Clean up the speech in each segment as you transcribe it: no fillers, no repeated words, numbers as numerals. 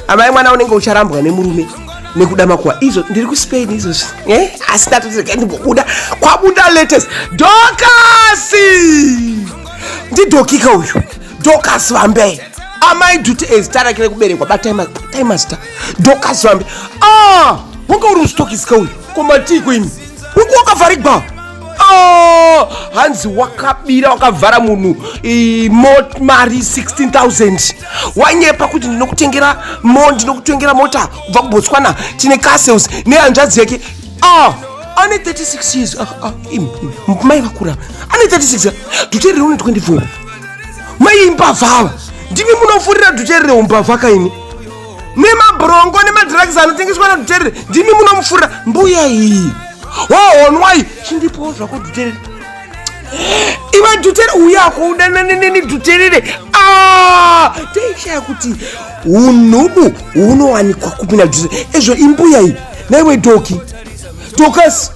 Amai mwana unenge ucharambwa nemurume nekuda makuwa izvo. Ndiri kuSpain izvozvi, eh? Asi ndatoti ndimbobuda kwabuda latest. Dokasi ndidhokika uyu, Dokas Vambe. Amai Duty, zita rake rekuberekwa, batai mazita, Dokas Vambe. Ah, wanga uri musitokisika uyu, komatiko imi uku wakavharigwa. Ah, hanzi wakabira, wakavhara munhu mari 16,000, wanyepa kuti ndinokutengera mo, ndinokutengera mota kubva kuBotswana, tine castles nehanzvadzi yake. Ah, ane 36 years. Ah, ah, imi, imi, mai vakura, ane 36, Dhuterere une 24. Mai imbavha, ndimi munofurira Dhuterere umbavha kaini, nemabrongo nemadrugs anotengeswa naDhuterere, ndimi munomufurira mbuya iyi. Hohonwai, chindipowo zvako Dhuterere. Iwe Dhuterere, uyako udanane Dhuterere. Ah, teishaya kuti unhubu hunowanikwa kupi naDhuterere. Ezvo imbuya iyi naiwe doki Dokas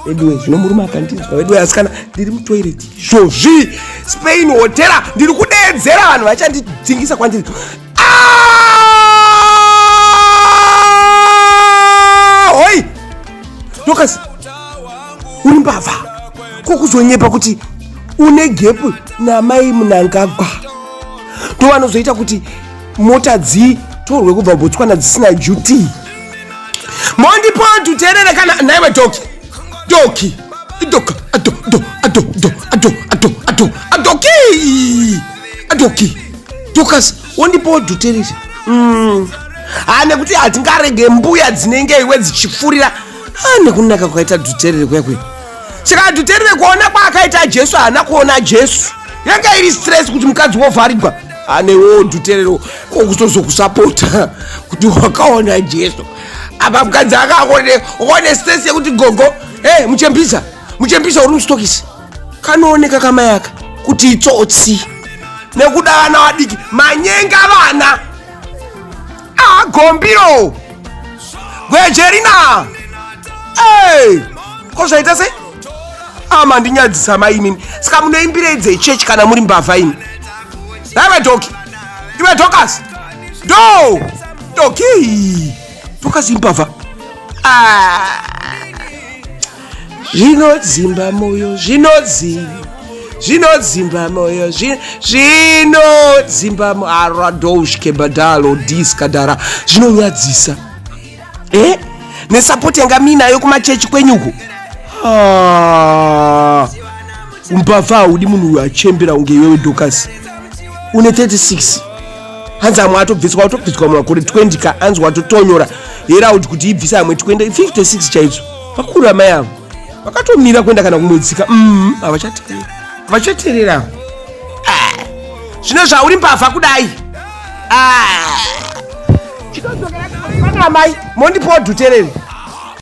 veduwe. Zvino murume akandinzwa veduwe. Asikana, ndiri mutoilet izvozvi, Spain hotera, ndiri kudeedzera vanhu vachandidzingisa kwandiri. Ah! Hoi Dokas, uri mbavha, kokuzonyepa kuti une gap namai Munangagwa, ndo vanozoita kuti mota dzitorwe kubva Botswana dzisina duty. Mondipo Dhuterere kana naiwe doki, doki, doka, ado, do, ado, do, ado, ado, ado, adoki, adoki, Dokas, wondipo Dhuterere. Ha, nekuti hatingarege mbuya dzinenge iwe dzichifurira. Ah, nekunaka kwakaita Dhuterere kuya kuya. Saka Dhuterere kuona kwaakaita Jesu, haana kuona Jesu, yanga iri stress kuti mukadzi wovharigwa. Anewo Dhuterero kokutozokusapota kuti wakaona Jesu apa mukadzi akaone one stress yekuti gogo e muchembisa, muchembisa uri musitokisi. Kanooneka kamayaka kuti itsotsi nekuda vana vadiki, manyenga vana. Ah, gombiro gwejerina. Hey, ko zvaita sei? Ama ndinyadzisa mai imimi. Saka munoimbirei dzechechi kana muri mbavha imi? Iwe doki, iwe Dokas, do doki, Dokas imbavha. Ah, zvinodzimba moyo, zvinodzimba moyo, zvinodzimba aradoshke badalo diskadara, zvinonyadzisa eh? Nesapoti yanga miinayo kumachechi kwenyuku. Ah, umbavha haudi munhu uyu achembera unge iwewe Dokas une 36. Hanzi amwe atobviswa, atobviswa mumakore 20 ka, hanzi watotonyora herald kuti ibvise amwe 20, 56 chaidzo. Vakuru amai avo vakatomira kuenda kana kumwedzika. Havachateerera, havachateerera. Ah, zvino zvauri mbavha kudai. Ah, chitodzokera pana amai, mondipowo Dhuterere.